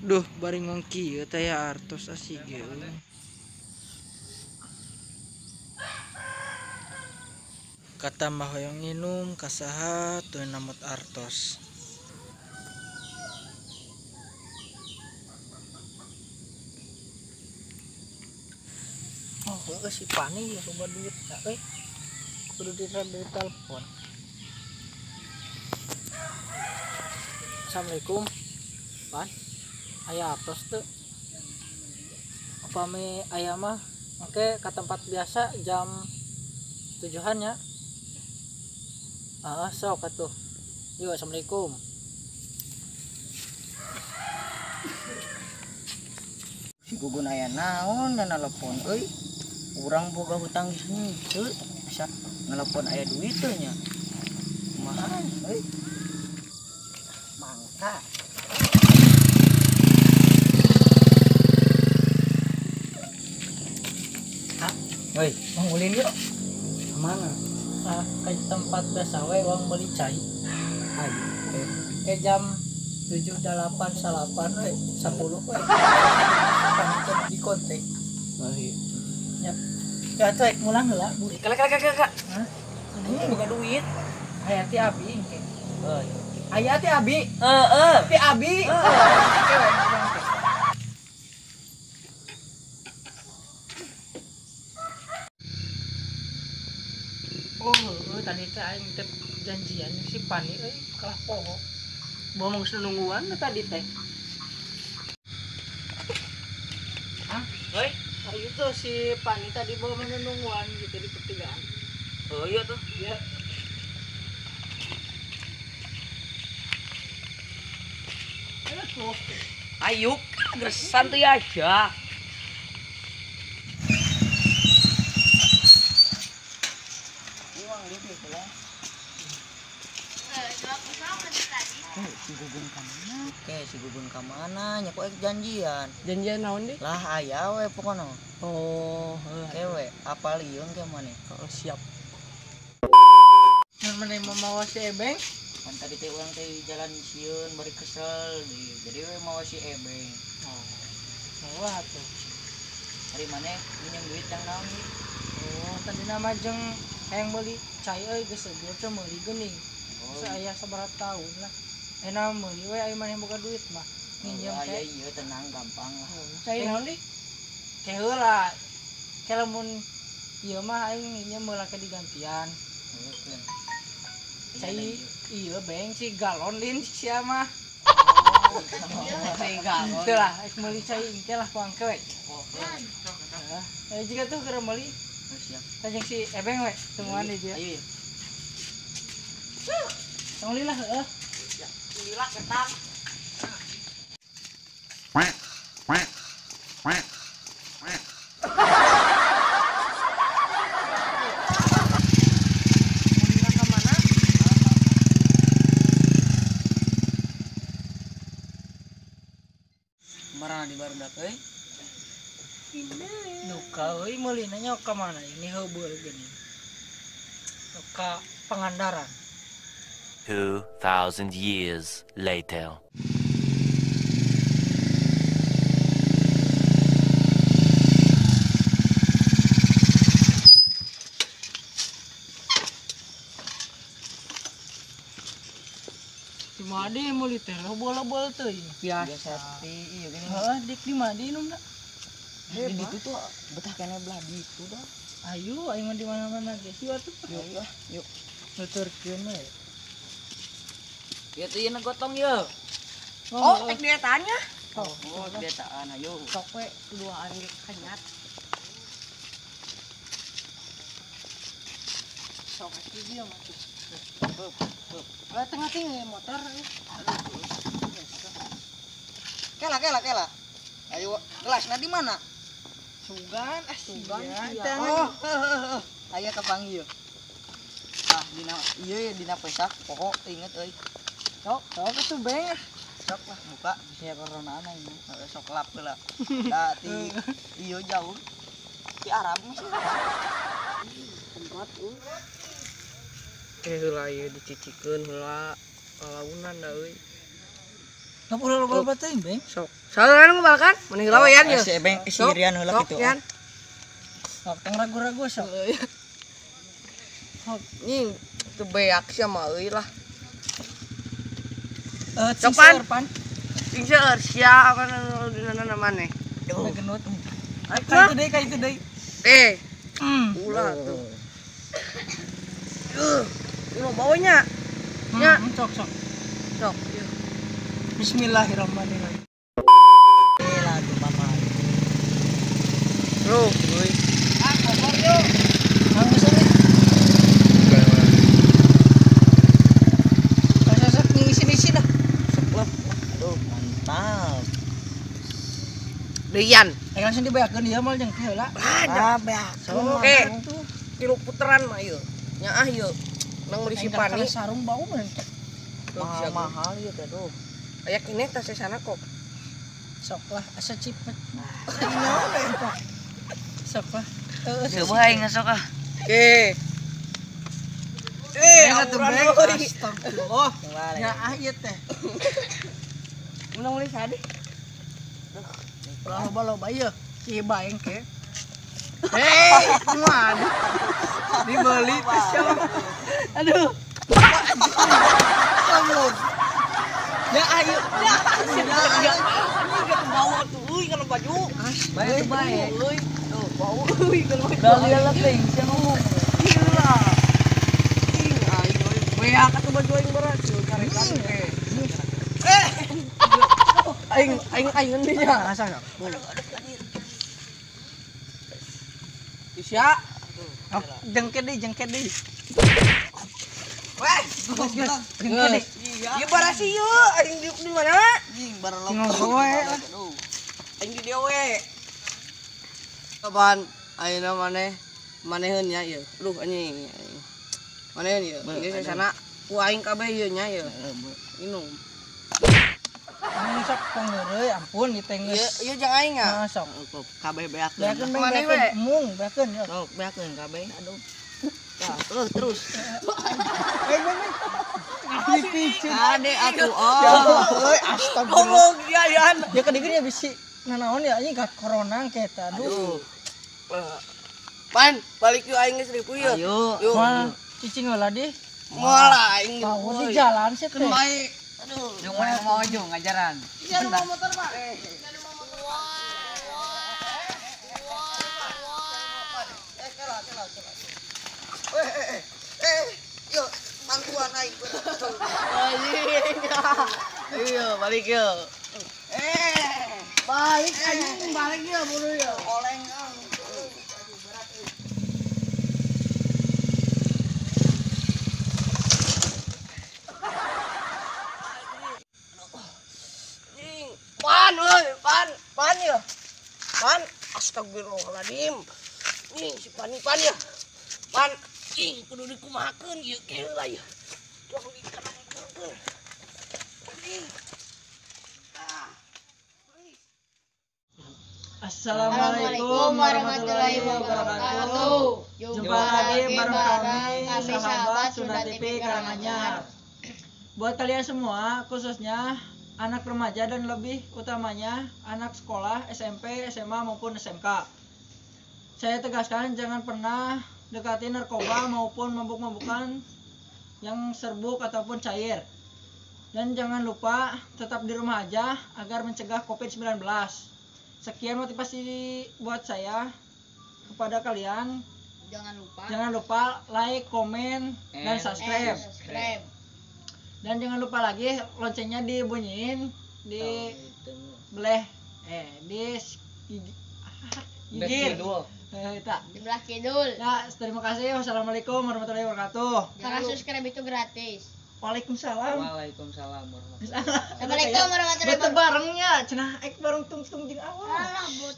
Duh, bari ngongki ieu teh ya artos asih ge. Kata mah hoyong nginum ka saha teu namut artos. Oh, heueuh si Pani ya loba duit da euy. Kudu ditelepon. Assalamualaikum. Pan. Aya artos teu? Upami aya mah engke ka tempat biasa jam 7-an nya. Ah, sok atuh. Yuk, assalamualaikum. Si Gugun aya naon da nelepon euy. Urang boga hutang geus henteu, asa nelepon aya duit teu nya. Kumaha euy? Mangka. Woi, mau ulin yuk. Kemana? Ah, ke tempat biasa we uang beli cai. Ayo. Ke jam 7 8 9 we 10 we. Di kontak. Oh iya. Yap. Ya tuh mulang heula. Kala kala kala. Hah? Ini buka duit. Aya ti abi engke. Oh iya. Aya ti abi. Heeh. Ti abi. Heeh. Oh, tadi teh aing teh janjian si Pani euy kalah poho. Bawa mah geus nungguan tadi teh. Hah? Euy, ayo tuh si Pani tadi bawa mah nungguan gitu di pertigaan. Oh iya tuh. Iya. Ayo tuh. Ayo, geus santuy aja. Si Gugun ka mana? Oke, si Gugun ka mana? Nya kok janjian. Janjian naon deui? Lah aya we pokona. Oh, heuh. Oke we, apal ieu ke maneh? Oh, siap. Mun maneh mau mawa si Ebeng? Kan tadi teh urang teh jalan sieun bari kesel deui. Jadi we mawa si Ebeng. Oh. Mawa atuh. Ari maneh minjem duit jang naon deui? Oh, tadi nama jeung hayang meuli cai euy geus eueuh teh meuli geuning. Oh. Saya sabaraha tahun lah. Enak meuli we aya maneh boga duit mah. Minjem teh. Iya iya tenang gampang lah. Cai naon deui? Ke heula. Ke lamun ieu mah aing minjem meula ke digantian. Heueuh. Cai ieu beng si galon lin sia mah. Cai galon. Teu lah, ek meuli cai engke lah ku angke we. Heeh. Ayo jiga tuh keur meuli. Siap. Tajeng si Ebeng we, tungguan di dia. Ayo. Tong lah heueuh. Lila ketam. Quack, quack, quack, quack. Kemana? Marana di barudak euy? Duka euy meulina nya ka mana ini heubeul geuning. Ka Pangandaran. 2,000 years later. Di madi meuli teh bola-bola teuing. Biasa ti ieu geuning. Heeh, dik di madi inumna. Di ditu tuh betah keneh belah ditu dah. Ayo, aing mah di mana-mana geus. Yuk atuh. Yuk, yuk. Nuturkeun we. Ya tuh ieu gotong ye. Oh, tek dietannya. Oh, dietaan ayo. Sok we duaan ge kanyat. Sok atuh dia mah tuh. Heup. Lah tengah ting motor euy. Kela kela kela. Ayo gelasna di mana? Sugan, ah sugan. Oh, aya kapanggih ieu. Ah, dina ieu ya dina pesak poho inget euy. Sok, sok atuh beng. Sok lah buka bisa coronana ini. Sok lap heula. Da ti ieu jauh. Di Arab masih. Tempat euy. Heula ieu dicicikeun heula kalaunan da euy. Ngapa ulah loba-loba teuing, Beng? Sok. Salah ngobal kan? Mending heula we yan ye. Si Ebeng si Rian heula kitu. Yan. Sok tong ragu-ragu sok. Sok nying teu beak sia mah euy lah. Sok pan. Sing seueur sia apa nu dina maneh. Duh, genut. Ka itu deui, ka itu deui. Ulah tuh. Ini baunya. Ya, sok sok. Sok. Bismillahirrahmanirrahim. Lah tuh mama. Bro, euy. Ah, kompor yuk. Mang geus euy. Sok ngisi-ngisi dah. Sok lah. Aduh, mantap. Deuyan. Langsung dibeakeun ieu mal jeung teh heula. Ah, beak. Oke. 3 puteran mah ieu. Nyaah ieu. Nang meuli si Pani. Sarung bau mah. Mahal ieu teh duh. Aya kene tas sana kok. Sok lah asa cipet. Sok lah. Coba aing sok ah. Oke. Atuh beng. Astagfirullah. Nyaah ieu teh. Menang meuli sadi. Ulah loba-loba ieu. Si baeng ke. Hei, waduh. Dibeli teh siapa? Aduh. Kamu. Ya ayo. Ya. Ini gak bau tuh euy kalau baju. Bae bae euy. Tuh bau euy kalau baju. Bali leping sia ngomong. Gila. Ing aing euy. Beak atuh baju aing berat tuh karekan ke. Aing aing aing nya. Asa sok. Isya. Jengket deui, jengket deui. Weh, jengket deui. Ieu barasi ieu, aing diuk di mana? Anjing barelok. Aing di dieu we. Kapan ayeuna maneh maneheun nya ieu. Duh anjing. Maneheun ieu. Ieu sana ku aing kabeh ieu nya ieu. Minum. Sok pangeureuy ampun ieu teh geus. Ieu jeung aing ah. Sok kabeh beakeun. Beakeun maneh we. Mung beakeun ya. Sok beakeun kabeh. Aduh. Tah, terus. Ade atuh oh. Euy astagfirullah. Ngomong dia yan. Ya kedigin ya bisi nanaon ya anjing ka corona ke eta. Aduh. Pan, balik yuk aing geus ripuh ieu. Ayo. Yuk. Moal cicing heula di. Moal aing. Di jalan sih teh. Aduh. Jeung mana mau ujung ngajaran. Iya, mau motor, Pak. Yuk, bantuan aing. Ayo, balik yuk. Balik anjing, balik yuk buru yuk. Oleng. Pan, euy, pan, pan ya. Pan, astagfirullahaladzim. Nih si Pani pan ya. Pan, ing kudu dikumahakeun ieu ke heula ya. Tong dikeun. Assalamualaikum warahmatullahi wabarakatuh. Jumpa lagi bareng kami sahabat Sunda TV Karanganyar. Buat kalian semua, khususnya anak remaja dan lebih utamanya anak sekolah SMP, SMA maupun SMK. Saya tegaskan jangan pernah dekati narkoba maupun mabuk-mabukan yang serbuk ataupun cair. Dan jangan lupa tetap di rumah aja agar mencegah COVID-19. Sekian motivasi buat saya kepada kalian. Jangan lupa like, komen, dan subscribe. Dan jangan lupa lagi loncengnya dibunyiin, di beleh di gigir. Di kidul. Ya, terima kasih. Wassalamualaikum warahmatullahi wabarakatuh. Karena subscribe itu gratis. Waalaikumsalam. Waalaikumsalam warahmatullahi wabarakatuh. Assalamualaikum warahmatullahi wabarakatuh. Barengnya cenah ek bareng tungtung jeung awal. Alah, bot.